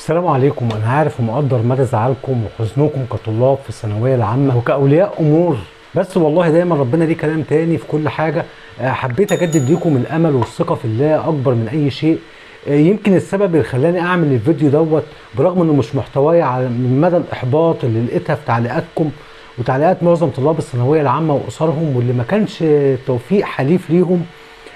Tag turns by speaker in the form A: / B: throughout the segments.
A: السلام عليكم. انا عارف ومقدر مدى زعلكم وحزنكم كطلاب في الثانوية العامة وكاولياء امور، بس والله دايما ربنا ليه كلام تاني في كل حاجة. حبيت اجدد ليكم الامل والثقة في الله اكبر من اي شيء. يمكن السبب اللي خلاني اعمل الفيديو دوت برغم انه مش محتواي على من مدى الاحباط اللي لقيتها في تعليقاتكم وتعليقات معظم طلاب الثانوية العامة واسرهم، واللي ما كانش توفيق حليف ليهم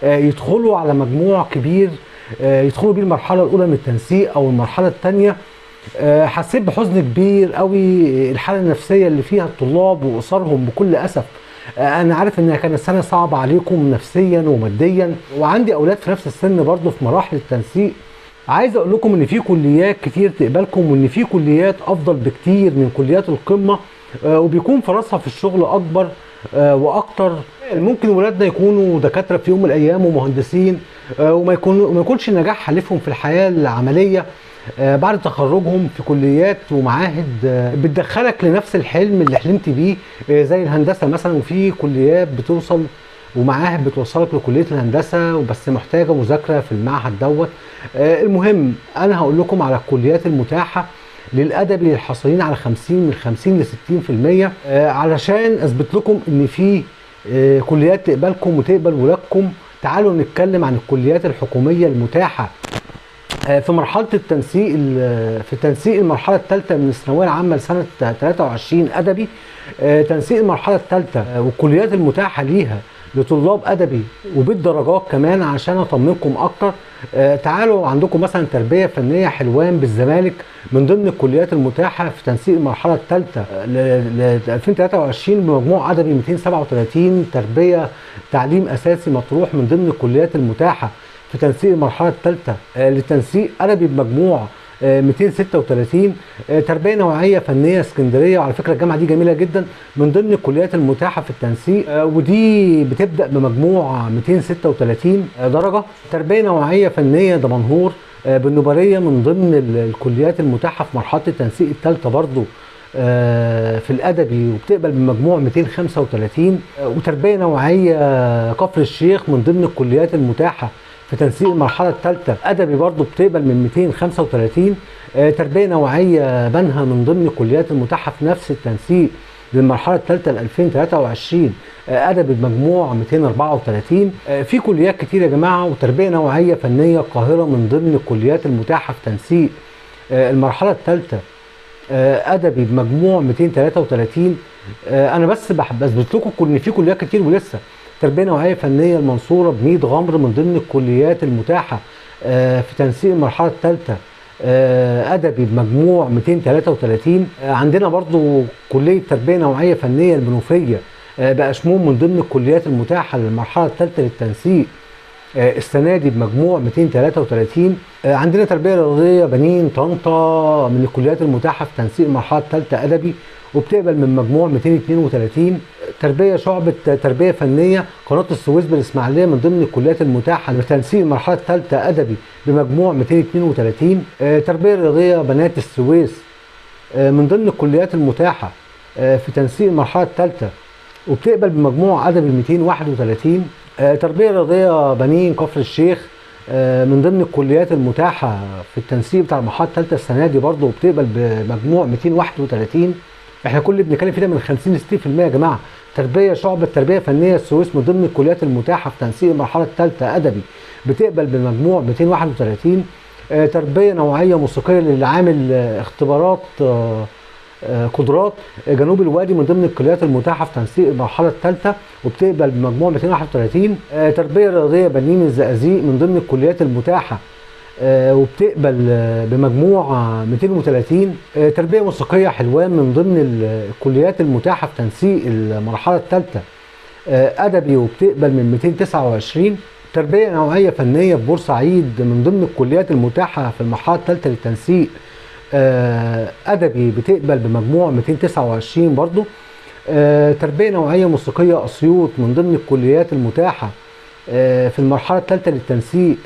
A: يدخلوا على مجموع كبير يدخلوا بيه المرحلة الاولى من التنسيق او المرحلة الثانية. حسيت بحزن كبير قوي الحالة النفسية اللي فيها الطلاب واسرهم بكل اسف. انا عارف انها كانت سنة صعبة عليكم نفسيا وماديا، وعندي اولاد في نفس السن برضه في مراحل التنسيق. عايز اقول لكم ان في كليات كتير تقبلكم، وان في كليات افضل بكتير من كليات القمه، وبيكون فرصها في الشغل اكبر واكتر. ممكن ولادنا يكونوا دكاترة في يوم من الايام ومهندسين، وما يكونش النجاح حليفهم في الحياة العملية بعد تخرجهم في كليات ومعاهد بتدخلك لنفس الحلم اللي حلمت بيه زي الهندسة مثلا. وفي كليات بتوصل ومعاهد بتوصلك لكليه الهندسة وبس محتاجه مذاكرة في المعهد دوت. المهم انا هقول لكم على الكليات المتاحة للادبي للحاصلين على 50 من 50 ل 60%، علشان اثبت لكم ان في كليات تقبلكم وتقبل ولادكم. تعالوا نتكلم عن الكليات الحكومية المتاحة في مرحلة التنسيق، في تنسيق المرحلة الثالثة من الثانوية العامة لسنه 23 ادبي. تنسيق المرحلة الثالثة والكليات المتاحة ليها لطلاب ادبي وبالدرجات كمان عشان اطمنكم اكتر. تعالوا عندكم مثلا تربيه فنية حلوان بالزمالك من ضمن الكليات المتاحة في تنسيق المرحلة الثالثة ل 2023 بمجموع ادبي 237. تربيه تعليم اساسي مطروح من ضمن الكليات المتاحة في تنسيق المرحلة الثالثة لتنسيق ادبي بمجموع 236. تربيه نوعية فنية اسكندرية، وعلى فكرة الجامعة دي جميلة جدا، من ضمن الكليات المتاحة في التنسيق، ودي بتبدا بمجموع 236 درجه. تربيه نوعية فنية دمنهور بالنوباريه من ضمن الكليات المتاحة في مرحلة التنسيق الثالثة برضو في الادبي، وبتقبل بمجموع 235. وتربيه نوعية كفر الشيخ من ضمن الكليات المتاحة في تنسيق المرحلة الثالثة ادبي برضو بتقبل من 235. تربيه نوعية بنها من ضمن الكليات المتاحة في نفس التنسيق للمرحلة الثالثة ل 2023 ادبي بمجموع 234. في كليات كتير يا جماعة. وتربيه نوعية فنية القاهرة من ضمن الكليات المتاحة في تنسيق المرحلة الثالثة ادبي بمجموع 233. انا بس بثبت لكم ان في كليات كتير ولسه. تربيه نوعية فنية المنصورة بميت غمر من ضمن الكليات المتاحة في تنسيق المرحلة الثالثة ادبي بمجموع 233. عندنا برضو كليه تربيه نوعية فنية المنوفية بأشموم من ضمن الكليات المتاحة للمرحلة الثالثة للتنسيق السنة دي بمجموع 233. عندنا تربيه رياضية بنين طنطا من الكليات المتاحة في تنسيق المرحلة الثالثة ادبي، وبتقبل من مجموع 232. تربيه شعبه تربيه فنية قناة السويس بالاسماعيلية من ضمن الكليات المتاحة لتنسيق المرحلة الثالثة ادبي بمجموع 232. تربيه رياضية بنات السويس من ضمن الكليات المتاحة في تنسيق المرحلة الثالثة، وبتقبل بمجموع ادبي 231. تربيه رياضية بنين كفر الشيخ من ضمن الكليات المتاحة في التنسيق بتاع المرحلة الثالثة السنة دي برضه، وبتقبل بمجموع 231. احنا كل اللي بنتكلم فيه ده من 50 ل 60% يا جماعة. تربيه شعبه تربيه فنية السويس من ضمن الكليات المتاحة في تنسيق المرحلة الثالثة ادبي، بتقبل بمجموع 231. تربيه نوعية موسيقية للي عامل اختبارات قدرات جنوب الوادي من ضمن الكليات المتاحة في تنسيق المرحلة الثالثة، وبتقبل بمجموع 231. تربيه رياضية بنين الزقازيق من ضمن الكليات المتاحة وبتقبل بمجموع 230. تربيه موسيقية حلوان من ضمن الكليات المتاحة في تنسيق المرحلة الثالثة ادبي، وبتقبل من 229. تربيه نوعية فنية في بورسعيد من ضمن الكليات المتاحة في المرحلة الثالثة للتنسيق ادبي، بتقبل بمجموع 229 برضو. تربيه نوعية موسيقية اسيوط من ضمن الكليات المتاحة في المرحلة الثالثة للتنسيق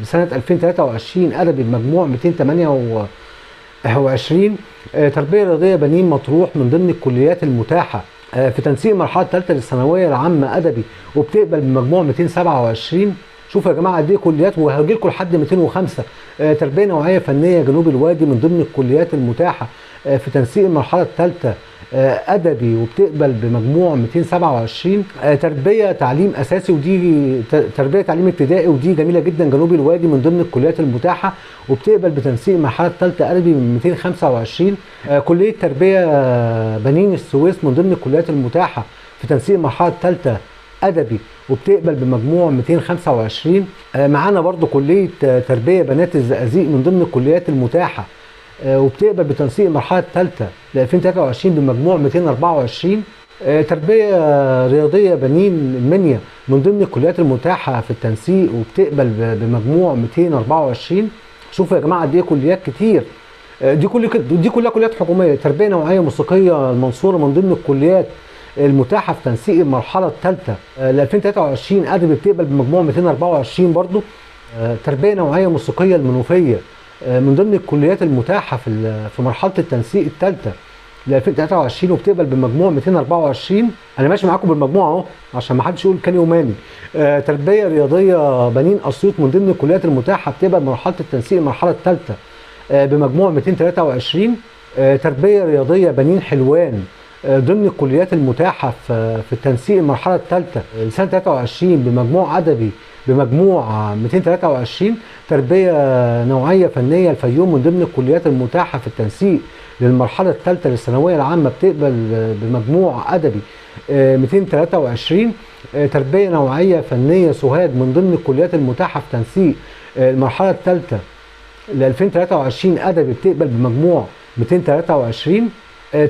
A: لسنه 2023 ادبي بمجموع 228. تربيه رياضية بنين مطروح من ضمن الكليات المتاحة في تنسيق المرحلة الثالثة للثانويه العامة ادبي، وبتقبل بمجموع 227. شوفوا يا جماعة قد ايه كليات، وهجي لكم لحد 205. تربيه نوعية فنية جنوب الوادي من ضمن الكليات المتاحة في تنسيق المرحلة الثالثة ادبي وبتقبل بمجموع 227. تربيه تعليم اساسي، ودي تربيه تعليم ابتدائي ودي جميلة جدا، جنوب الوادي من ضمن الكليات المتاحة وبتقبل بتنسيق المرحلة الثالثة ادبي من 225. كليه تربيه بنين السويس من ضمن الكليات المتاحة في تنسيق المرحلة الثالثة ادبي وبتقبل بمجموع 225. معانا برضو كليه تربيه بنات الزقازيق من ضمن الكليات المتاحة وبتقبل بتنسيق المرحلة الثالثة ل 2023 بمجموع 224. تربيه رياضية بنين المنيا من ضمن الكليات المتاحة في التنسيق وبتقبل بمجموع 224. شوفوا يا جماعة قد ايه كليات كتير، دي كلها كليات حكومية. تربيه نوعية موسيقية المنصورة من ضمن الكليات المتاحة في تنسيق المرحلة الثالثة ل 2023 ادبي بتقبل بمجموع 224 برضو. تربيه نوعية موسيقية المنوفية من ضمن الكليات المتاحة في مرحلة التنسيق الثالثة ل 2023 وبتقبل بمجموع 224. انا ماشي معاكم بالمجموع اهو عشان ما حدش يقول كان يوماني. تربيه رياضية بنين اسيوط من ضمن الكليات المتاحة بتقبل مرحلة التنسيق المرحلة الثالثة بمجموع 223. تربيه رياضية بنين حلوان ضمن الكليات المتاحة في التنسيق المرحلة الثالثة لسنه 23 بمجموع ادبي بمجموع 223. تربيه نوعية فنية الفيوم من ضمن الكليات المتاحة في التنسيق للمرحلة الثالثة للثانويه العامة بتقبل بمجموع ادبي 223. تربيه نوعية فنية سوهاج من ضمن الكليات المتاحة في تنسيق المرحلة الثالثة ل 2023 ادبي بتقبل بمجموع 223.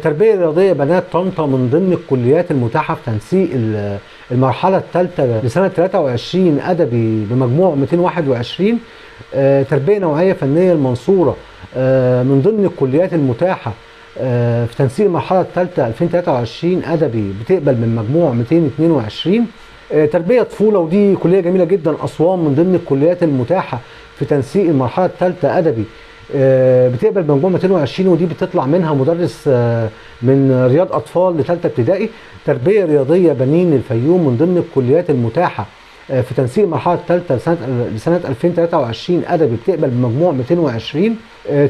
A: تربيه رياضية بنات طنطا من ضمن الكليات المتاحة في تنسيق المرحلة الثالثة لسنه 23 ادبي بمجموع 221. تربيه نوعية فنية المنصورة من ضمن الكليات المتاحة في تنسيق المرحلة الثالثة 2023 ادبي بتقبل من مجموع 222. تربيه طفولة ودي كليه جميلة جدا اسوان من ضمن الكليات المتاحة في تنسيق المرحلة الثالثة ادبي بتقبل بمجموع 220 ودي بتطلع منها مدرس من رياض اطفال لثالثه ابتدائي. تربيه رياضية بنين الفيوم من ضمن الكليات المتاحة في تنسيق المرحلة الثالثة لسنه 2023 ادبي بتقبل بمجموع 220.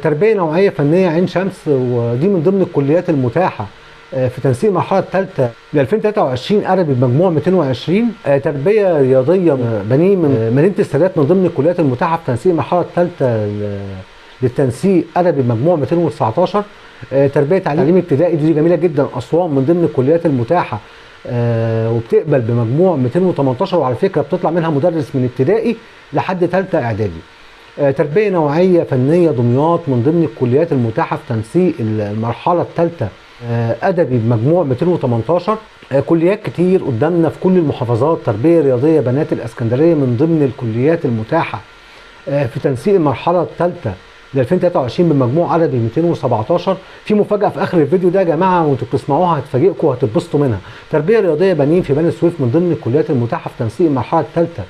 A: تربيه نوعية فنية عين شمس ودي من ضمن الكليات المتاحة في تنسيق المرحلة الثالثة ل 2023 ادبي بمجموع 220. تربيه رياضية بنين من مدينة السادات من ضمن الكليات المتاحة في تنسيق المرحلة الثالثة للتنسيق ادبي بمجموع 219. تربيه تعليم ابتدائي دي جميلة جدا اسوان من ضمن الكليات المتاحة وبتقبل بمجموع 218، وعلى فكرة بتطلع منها مدرس من ابتدائي لحد ثالثة اعدادي. تربيه نوعية فنية دمياط من ضمن الكليات المتاحة في تنسيق المرحلة الثالثة ادبي بمجموع 218. كليات كتير قدامنا في كل المحافظات. تربيه رياضية بنات الاسكندرية من ضمن الكليات المتاحة في تنسيق المرحلة الثالثة ل 2023 بمجموع عددي 217. في مفاجأة في آخر الفيديو ده يا جماعة وانتوا بتسمعوها هتفاجئكم وهتتبسطوا منها. تربية رياضية بنين في بني سويف من ضمن الكليات المتاحة في تنسيق المرحلة الثالثة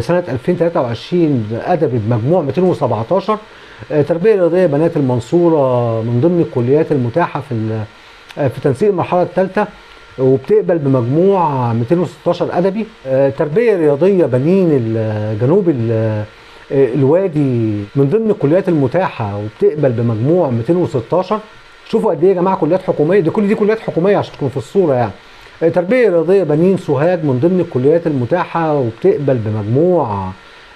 A: سنة 2023 أدبي بمجموع 217. تربية رياضية بنات المنصورة من ضمن الكليات المتاحة في تنسيق المرحلة الثالثة وبتقبل بمجموع 216 أدبي. تربية رياضية بنين جنوب الوادي من ضمن الكليات المتاحة وبتقبل بمجموع 216. شوفوا قد ايه يا جماعة كليات حكومية، دي كل دي كليات حكومية عشان تكون في الصورة يعني. تربيه رياضية بنين سوهاج من ضمن الكليات المتاحة وبتقبل بمجموع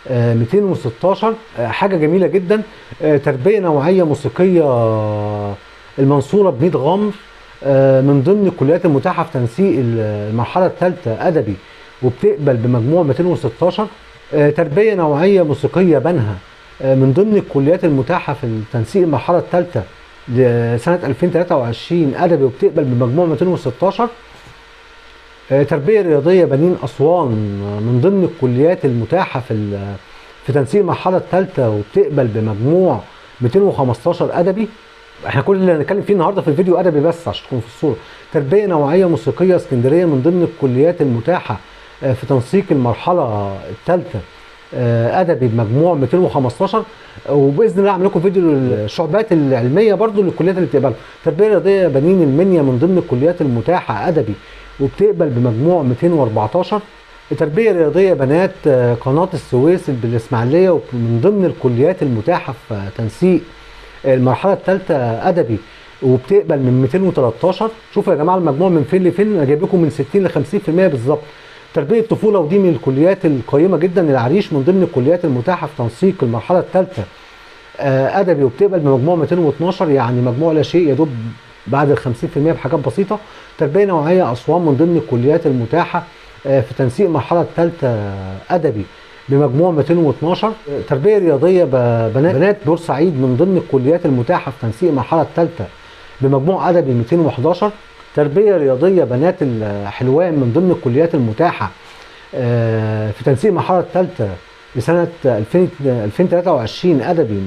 A: 216، حاجة جميلة جدا. تربيه نوعية موسيقية المنصورة بميت غمر من ضمن الكليات المتاحة في تنسيق المرحلة الثالثة ادبي وبتقبل بمجموع 216. تربية نوعية موسيقية بنها من ضمن الكليات المتاحة في تنسيق المرحلة الثالثة لسنة 2023 أدبي وبتقبل بمجموع 216. تربية رياضية بنين أسوان من ضمن الكليات المتاحة في تنسيق المرحلة الثالثة وبتقبل بمجموع 215 أدبي. احنا كل اللي هنتكلم فيه النهارده في الفيديو أدبي بس عشان تكون في الصورة. تربية نوعية موسيقية اسكندرية من ضمن الكليات المتاحة في تنسيق المرحلة الثالثة ادبي بمجموع 215، وباذن الله اعمل لكم فيديو للشعبات العلمية برضو للكليات اللي بتقبلها. تربيه رياضية بنين المنيا من ضمن الكليات المتاحة ادبي وبتقبل بمجموع 214. تربيه رياضية بنات قناة السويس بالاسماعيلية، ومن ضمن الكليات المتاحة في تنسيق المرحلة الثالثة ادبي، وبتقبل من 213. شوفوا يا جماعة المجموع من فين لفين، انا جايب لكم من 60 ل 50% بالظبط. تربيه طفولة، ودي من الكليات القيمة جدا، العريش من ضمن الكليات المتاحة في تنسيق المرحلة الثالثة ادبي، وبتقبل بمجموع 212، يعني مجموع لا شيء، يا دوب بعد ال 50% بحاجات بسيطة. تربيه نوعية اسوان من ضمن الكليات المتاحة في تنسيق المرحلة الثالثة ادبي بمجموع 212. تربيه رياضية بنات بورسعيد من ضمن الكليات المتاحة في تنسيق المرحلة الثالثة بمجموع ادبي 211. تربيه رياضية بنات الحلوان من ضمن الكليات المتاحة في تنسيق المرحلة الثالثة لسنه 2023 ادبي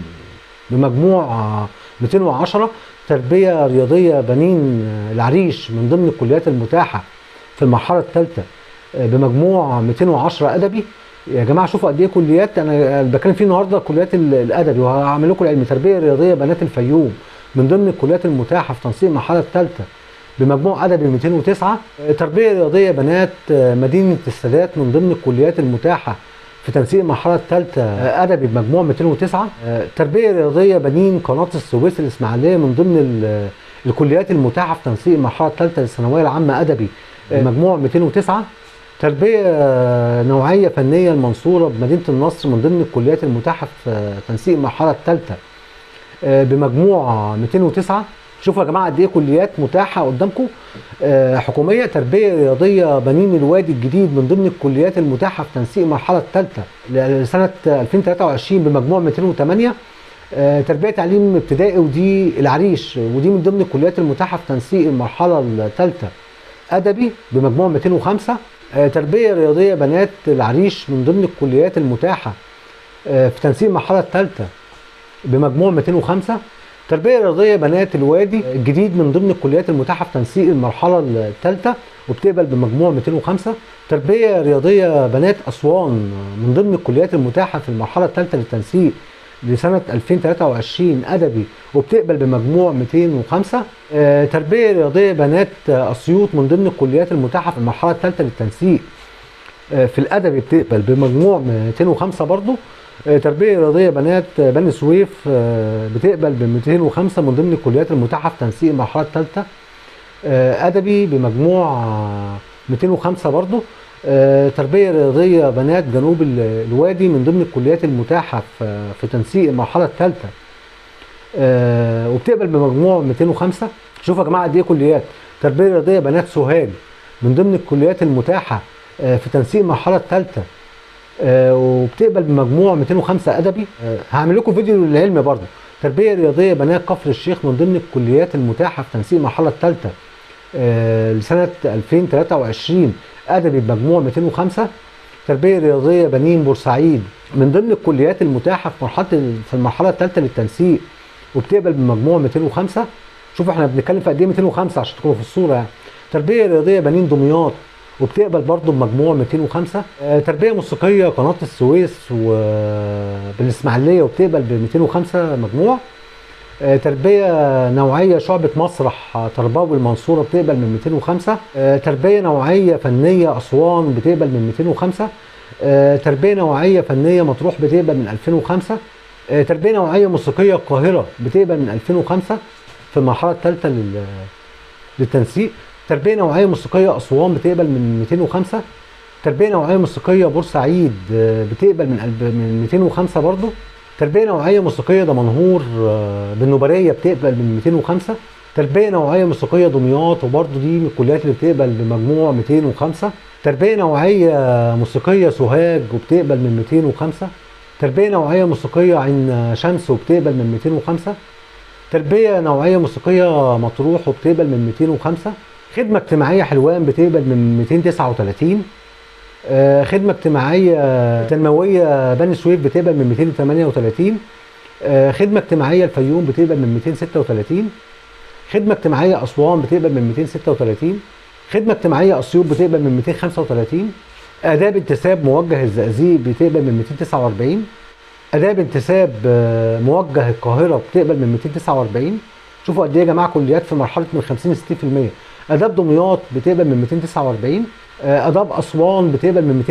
A: بمجموع 210. تربيه رياضية بنين العريش من ضمن الكليات المتاحة في المرحلة الثالثة بمجموع 210 ادبي. يا جماعة شوفوا قد ايه كليات انا بتكلم فيه النهارده، كليات الادبي، وهعمل لكم العلم. تربيه رياضية بنات الفيوم من ضمن الكليات المتاحة في تنسيق المرحلة الثالثة بمجموع ادبي 209. تربيه رياضية بنات مدينة السادات من ضمن الكليات المتاحة في تنسيق المرحلة الثالثة ادبي بمجموع 209. تربيه رياضية بنين قناة السويس الاسماعيلية من ضمن الكليات المتاحة في تنسيق المرحلة الثالثة للثانويه العامة ادبي بمجموع 209. تربيه نوعية فنية المنصورة بمدينة النصر من ضمن الكليات المتاحة في تنسيق المرحلة الثالثة بمجموع 209. شوفوا يا جماعة قد ايه كليات متاحة قدامكم حكومية. تربيه رياضية بنين الوادي الجديد من ضمن الكليات المتاحة في تنسيق المرحلة الثالثة لسنه 2023 بمجموع 208. تربيه تعليم ابتدائي، ودي العريش، ودي من ضمن الكليات المتاحة في تنسيق المرحلة الثالثة ادبي بمجموع 205. تربيه رياضية بنات العريش من ضمن الكليات المتاحة في تنسيق المرحلة الثالثة بمجموع 205. تربيه رياضية بنات الوادي الجديد من ضمن الكليات المتاحة في تنسيق المرحلة الثالثة وبتقبل بمجموع 205. تربيه رياضية بنات اسوان من ضمن الكليات المتاحة في المرحلة الثالثة للتنسيق لسنه 2023 ادبي وبتقبل بمجموع 205. تربيه رياضية بنات اسيوط من ضمن الكليات المتاحة في المرحلة الثالثة للتنسيق في الادبي بتقبل بمجموع 205 برضو. تربيه رياضية بنات بني سويف بتقبل ب 205 من ضمن الكليات المتاحة في تنسيق المرحلة الثالثة ادبي بمجموع 205 برضو. تربيه رياضية بنات جنوب الوادي من ضمن الكليات المتاحة في تنسيق المرحلة الثالثة وبتقبل بمجموع 205. شوفوا يا جماعة قد ايه كليات. تربيه رياضية بنات سوهاج من ضمن الكليات المتاحة في تنسيق المرحلة الثالثة وبتقبل بمجموع 205 ادبي. هعمل لكم فيديو للعلم برضه. تربيه رياضية بنات كفر الشيخ من ضمن الكليات المتاحة في تنسيق المرحلة الثالثة لسنه 2023 ادبي بمجموع 205. تربيه رياضية بنين بورسعيد من ضمن الكليات المتاحة في المرحلة الثالثة للتنسيق وبتقبل بمجموع 205. شوفوا احنا بنتكلم في قد ايه 205 عشان تكونوا في الصورة يعني. تربيه رياضية بنين دمياط وبتقبل برضه بمجموع 205. تربيه موسيقية قناة السويس وبالاسماعيليه وبتقبل ب 205 مجموع. تربيه نوعية شعبه مسرح تربوي المنصورة بتقبل من 205. تربيه نوعية فنية اسوان بتقبل من 205. تربيه نوعية فنية مطروح بتقبل من 2005. تربيه نوعية موسيقية القاهرة بتقبل من 2005 في المرحلة الثالثة للتنسيق. تربيه نوعية موسيقية اسوان بتقبل من 205. تربيه نوعية موسيقية بورسعيد بتقبل من 205 برضو. تربيه نوعية موسيقية دمنهور بالنوبريه بتقبل من 205. تربيه نوعية موسيقية دمياط وبرضو دي من الكليات اللي بتقبل بمجموع 205. تربيه نوعية موسيقية سوهاج وبتقبل من 205. تربيه نوعية موسيقية عين شمس وبتقبل من 205. تربيه نوعية موسيقية مطروح وبتقبل من 205. خدمة اجتماعية حلوان بتقبل من 239. خدمة اجتماعية تنموية بني سويف بتقبل من 238. خدمة اجتماعية الفيوم بتقبل من 236. خدمة اجتماعية اسوان بتقبل من 236. خدمة اجتماعية اسيوط بتقبل من 235. اداب انتساب موجه الزقازيق بتقبل من 249. اداب انتساب موجه القاهرة بتقبل من 249. شوفوا قد ايه يا جماعة كليات في مرحلة من 50 ل 60%. اداب دمياط بتقبل من 249. اداب اسوان بتقبل من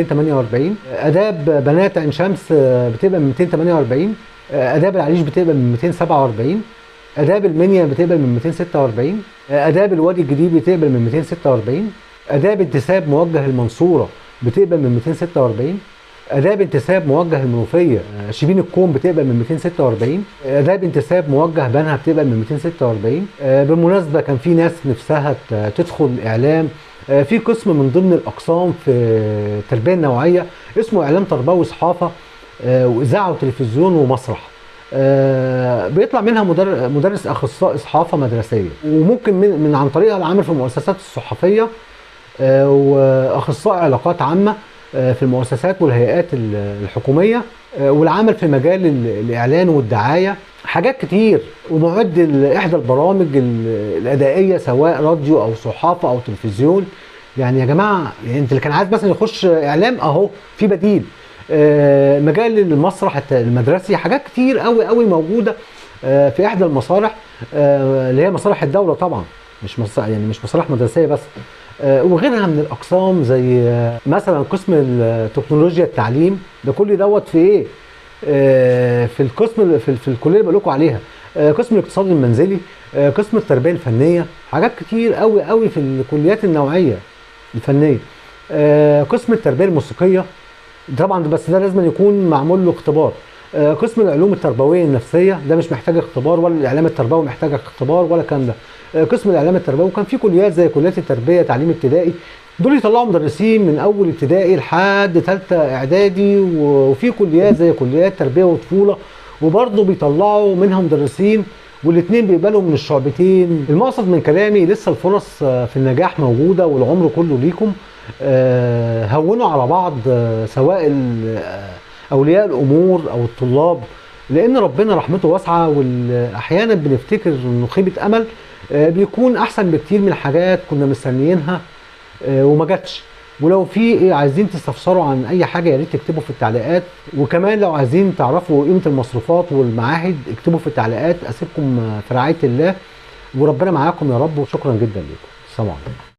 A: 248، اداب بنات عين شمس بتقبل من 248، اداب العريش بتقبل من 247، اداب المنيا بتقبل من 246، اداب الوادي الجديد بتقبل من 246، اداب انتساب موجه المنصورة بتقبل من 246، اداب انتساب موجه المنوفية شبين الكوم بتقبل من 246، اداب انتساب موجه بنها بتقبل من 246. بالمناسبة كان في ناس نفسها تدخل اعلام، في قسم من ضمن الاقسام في التربية النوعية اسمه اعلام تربوي صحافة واذاعة وتلفزيون ومسرح، بيطلع منها مدرس اخصائي صحافة مدرسيه، وممكن من عن طريقها العمل في المؤسسات الصحفية، واخصائي علاقات عامة في المؤسسات والهيئات الحكومية، والعمل في مجال الاعلان والدعايه، حاجات كتير، ومعد احدى البرامج الادائيه سواء راديو او صحافة او تلفزيون. يعني يا جماعة، يعني انت اللي كان عايز مثلا يخش اعلام اهو في بديل، مجال المسرح المدرسي، حاجات كتير قوي قوي موجودة في احدى المسارح اللي هي مسارح الدولة طبعا، مش يعني مش مسارح مدرسيه بس، وغيرها من الاقسام زي مثلا قسم التكنولوجيا التعليم، ده كل دوت في ايه؟ في القسم في الكلية اللي بقول لكم عليها، قسم الاقتصاد المنزلي، قسم التربية الفنية، حاجات كتير قوي قوي في الكليات النوعية الفنية، قسم التربية الموسيقية طبعا، بس ده لازم يكون معمول له اختبار، قسم العلوم التربوية النفسية ده مش محتاج اختبار، ولا الاعلام التربوي محتاج اختبار ولا الكلام ده، قسم الاعلام التربوي. وكان في كليات زي كليات التربية تعليم ابتدائي، دول يطلعوا مدرسين من اول ابتدائي لحد ثالثة اعدادي، وفي كليات زي كليات تربيه وطفوله وبرضه بيطلعوا منها مدرسين، والاثنين بيقبلوا من الشعبتين. المقصد من كلامي لسه الفرص في النجاح موجودة والعمر كله ليكم. هونوا على بعض، سواء اولياء الامور او الطلاب، لان ربنا رحمته واسعة، واحيانا بنفتكر انه خيبه امل بيكون احسن بكتير من حاجات كنا مستنيينها وما جاتش. ولو في عايزين تستفسروا عن اي حاجة يا ريت تكتبوا في التعليقات، وكمان لو عايزين تعرفوا قيمة المصروفات والمعاهد اكتبوا في التعليقات. اسيبكم في رعاية الله، وربنا معاكم يا رب، وشكرا جدا لكم. السلام عليكم.